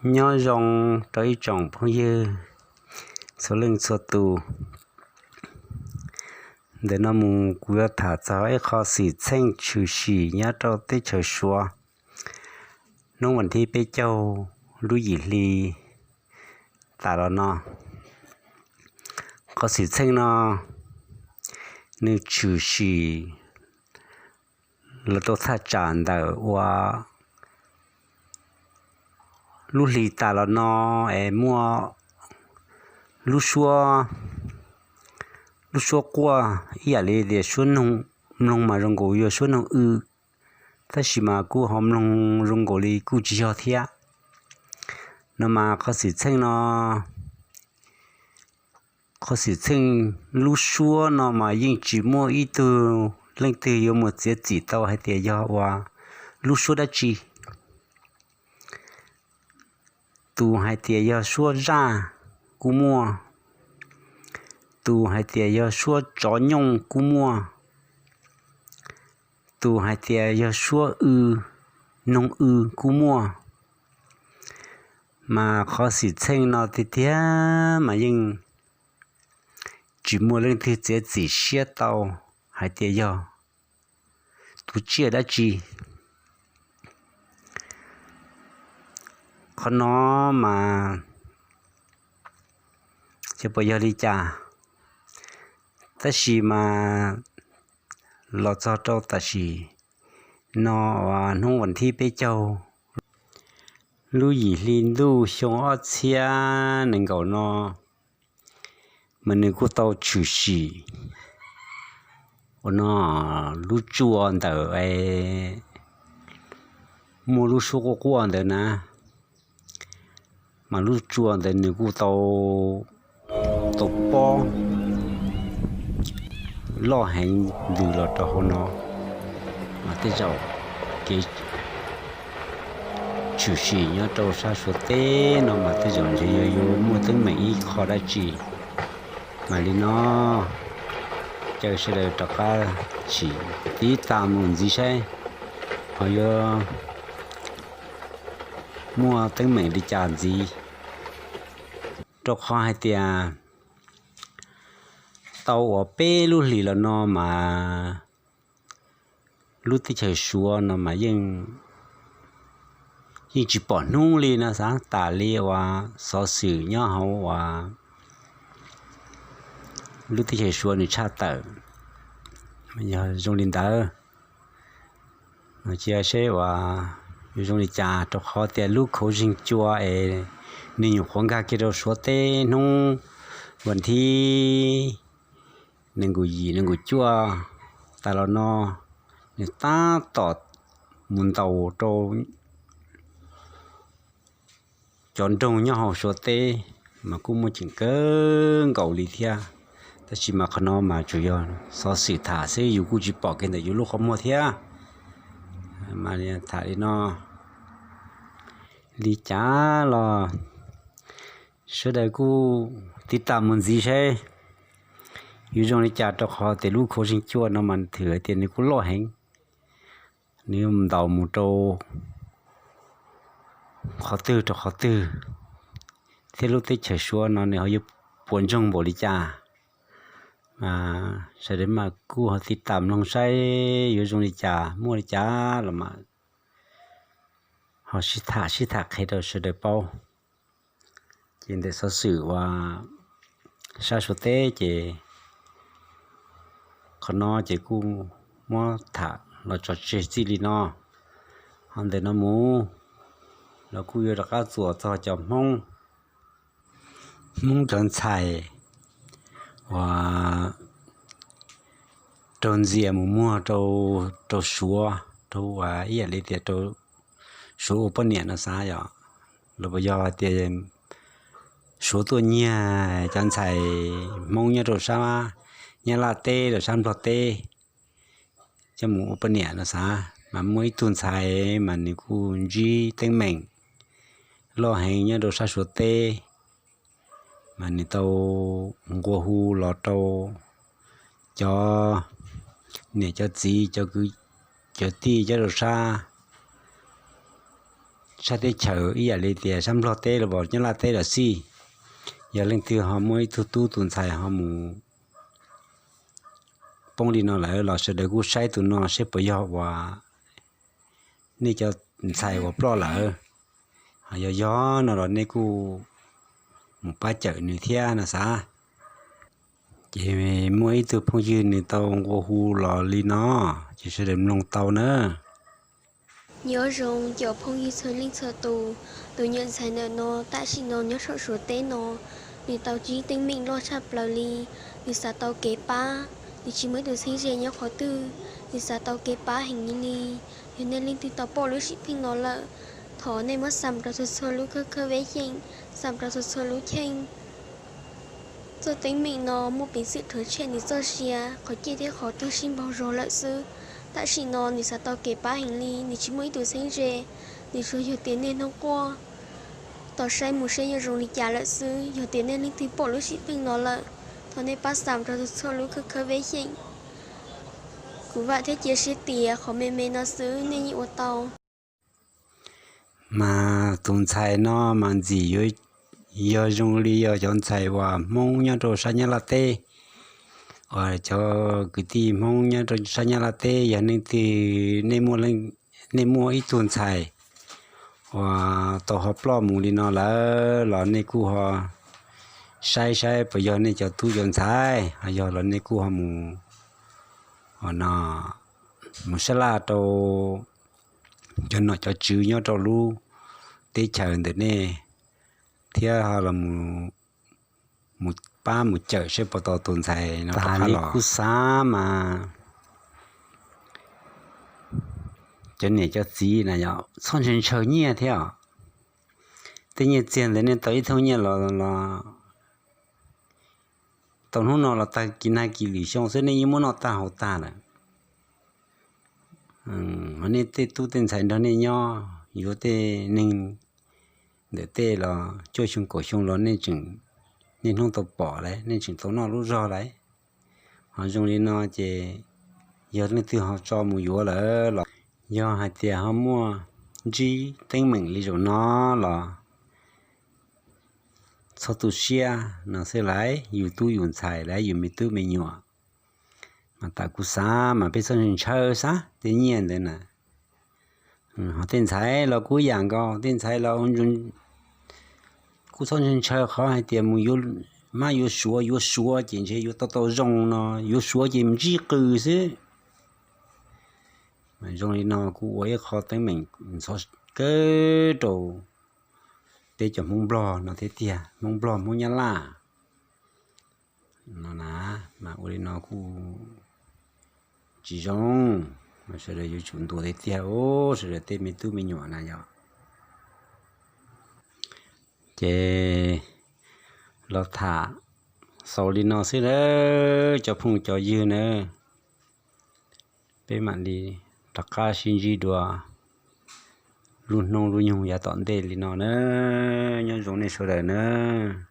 Nyob zoo rau ib tsoom phooj ywg txhua leej txhua tus. Ntawm no mus kuv yuav tham txog ib qho xwm txheej tshwm sim nyob rau teb chaws Suav hnub vas thib peb caug lub yim hli tas los no. Qhov xwm txheej no nws tshwm sim los rau thaj tsam ntawm uas lub hli tas los no es muaj lub suab, lub suab quaj ib yam li tias suab noog, mloog mas zoo nkaus yog suab noog w, tab sis mas kuj ho mloog zoo nkaus li kuj tsis yog thiab. No mas qhov xwm txheej no, qhov xwm txheej lub suab no mas yeej tsis muaj ib tug leej twg yuav mus txiav txim tau hais tias yog uas lub suab dab tsi. Tus hais tias yog suab zaj kuj muaj, tus hais tias yog suab tsov nyooj kuj muaj, tus hais tias yog suab w, noog w kuj muaj. Mas qhov xwm txheej no tiag tiag mas yeej tsis muaj leej twg txiav txim siab tau hais tias yog tus tsiaj dab tsi. Qhov no mas xyov puas yog li cas, tab sis mas los txog rau tam sim no uas hnub vas thib peb caug lub yim hli ntuj xyoo ob txhiab nees nkaum no mas nws kuj tau tshwm sim ua no lub tsua ntawm muaj lub suab quaj quaj ntawd na, mas lub tsua ntawd nws kuj tau, tau pob loj heev ntws los rau hauv no. Mas tej zaum kev tshwm sim nyob rau sab Suav teb no mas tej zaum ntshe yuav yuav muaj teeb meem ib qho dab tsi. Mas li no caw sawv daws rov qab sim tib tas mus ntxiv saib ho yuav muaj teeb meem li cas ntxiv. Rau qhov hais tias tau uas peb lub hlis los no mas lub teb chaws Suav no mas yeej, yeej tsis pom hnub li no xav, tas li uas xov xwm nyob hauv uas lub teb chaws Suav nws tshaj tawm. Yog zoo li ntawd, cia seb uas yuav zoo li cas, rau qhov tias lub khauv zeeg cua es nws nyuam qhuav nkag kiag rau Suav teb hnub vas thib nees nkaum yim nees nkaum cuaj tas los no, nws tab tom mus ntaus rau cov nroog nyob hauv Suav teb mas kuj muaj ceem kawg nkaus li thiab. Tab sis mas qhov no mas tsuas yog xov xwm tham xwb, yus kuj tsis pom kiag ntawm yus lub qhov muag thiab. Mas tham li no, li cas los sawv daws kuj tiv tam mus ntxiv saib yuav zoo li cas, rau qhov tias lub khauv zeeg cua no mas thwm hais tias nws kuj loj heev, nws ntaus mus rau qhov twg rau qhov twg, thiab lub teb chaws Suav no nws ho yuav puas ntsoog npaum li cas. Sawv daws mas kuj ho tiv tam mloog saib yuav zoo li cas, muaj li cas los mas ho sib tham sib tham qhia rau sawv daws paub. Ces ntawm xov xwm uas sab Suav teb ces qhov no ces kuj muab tham los tso tseg txij li no. Ho ntawm no mus los kuj yuav rov qab txuas txog cov Hmoob, Hmoob cov ntxhais uas raug ntxias mus muag rau, rau Suav, rau uas ib yam li tias rau Suav ua poj niam no xav yom, los puas yog tias Suav tuaj nyiag cov ntxhais Hmoob nyob rau sab Nyab Laj teb rau sab Nplog teb coj mus ua poj niam no xav. Mas muaj ib tug ntxhais mas nws kuj ntsib teeb meem loj heev nyob rau sab Suav teb, mas nws tau nqua hu los rau cov niam cov txiv, cov kwv cov tij nyob rau sab tshaj teb chaws ib yam li tias sab Nplog teb los Nyab Laj teb los xij. Yog leej twg ho muaj ib tug tub tus ntxhais ho mus poob li no lawm los sawv daws kuj saib tus no seb puas yog uas nej cov ntxhais uas ploj lawm. Yog yog no los nej kuj mus pab cawm nws thiab no xav. Ces muaj ib tug phooj ywg nws tau nqua hu los li no, ces sawv daws mloog tau na. Nyob zoo cov phooj ywg txhua leej txhua tus, tus nyuam ntxhais ntawm no tam sim no nyob saum Suav teb no, nws tau ntsib teeb meem loj tshaj plaws li. Nws xav tau kev pab, nws tsis muaj ib tug txheeb ze nyob qhov twg. Nws xav tau kev pab heev li. Yog nej leej twg tau pom lub sim pheej no lawm, thov nej muab xam rau txhua txhua lub khawb khawb veb xyeem, xam rau txhua txhua lub cheej. Txoj teeb meem no muaj peev xwm rhuav tshem nws txoj sia, qhov ciaj thiab qhov tuag sib npaug zog lawm xwb. Tam sim no nws xav tau kev pab heev li, nws tsis muaj ib tug txheeb ze, nws tsuas yog tias niaj hnub quaj. Tos saib mus seb yuav zoo li cas lawm xwb. Yog tias nej leej twg pom lub sim pheej no lawm, thov nej pab xam rau txhua lub khawb khawb veb xyeem. Kuv vam thiab cia siab tias qhov me me no xwb nej yeej ua tau. Mas tus ntxhais no mas ntxim yuav yog zoo li yog cov ntxhais uas Hmoob nyob rau sab Nyab Laj teb, uas cov kwv tij Hmoob nyob rau sab Nyab Laj teb, yog leej twg nej muaj ib tug ntxhais uas tau ho ploj mus li no lawm los nej kuj ho saib saib puas yog nej cov tub cov ntxhais ho yog los nej kuj ho mus, no, mus sab laj rau cov nom cov tswv nyob rau lub teb chaws ntawm nej thiab ho los mus pab mus cawm seb puas tau tus ntxhais no rov qab los. Kuj xav mas cov niam cov txiv na yog txhob ntshaw ntshaw nyiaj thiab os. Tej nyiaj txiag ntawd nej tau ib thooj nyiaj los los tau hnub no los tag kis nag kis lwm xyoo xwb nej yeej muab noj tag haus tag lawm. Ho nej tej tub tej ntxhais nrog nej nyob yuav tej neeg ntawm tej los cuaj xyoo kaum xyoo los nej tseem niaj hnub tau pom lawm, nej tseem tau noj lub zog lawm. Ho zoo li no ces yog leej twg ho tso mus yuav lawm los yog hais tias ho muaj ntsib teeb meem li zaum no los txhob tu siab no xwb lauj, yus tub yus ntxhais lauj, yus me tub me nyuam. Mas tas kuv xav mas peb txhob ntshaw xav tej nyiaj ntawd na. Ho tej ntxhais los kuj yam nkaus, tej ntxhais los kuj txhob ntshaw ntshaw qhov hais tias mus yuav mab yuav suav, yuav suav ces ntshe yuav tau tau zoo no, yuav suav ces ntsib qws xwb. Zoo li no kuj ua ib qho teeb meem ntxhov kawg rau peb cov Hmoob Nplog no thiab tiag, Hmoob Nplog Hmoob Nyab Laj no na, mas ua li no kuj tsis zoo, sawv daws yuav tsum ntuas tiag tiag os, sawv daws tej me tub me nyuam na yom. Ces los tham xaus li no xwb nawb cov phooj cov ywg nawb. Peb mam li rov qab sib ntsib dua lub hnub lub nyoog yav tom ntej li no nawb. Nyob zoo nej sawv daws nawb.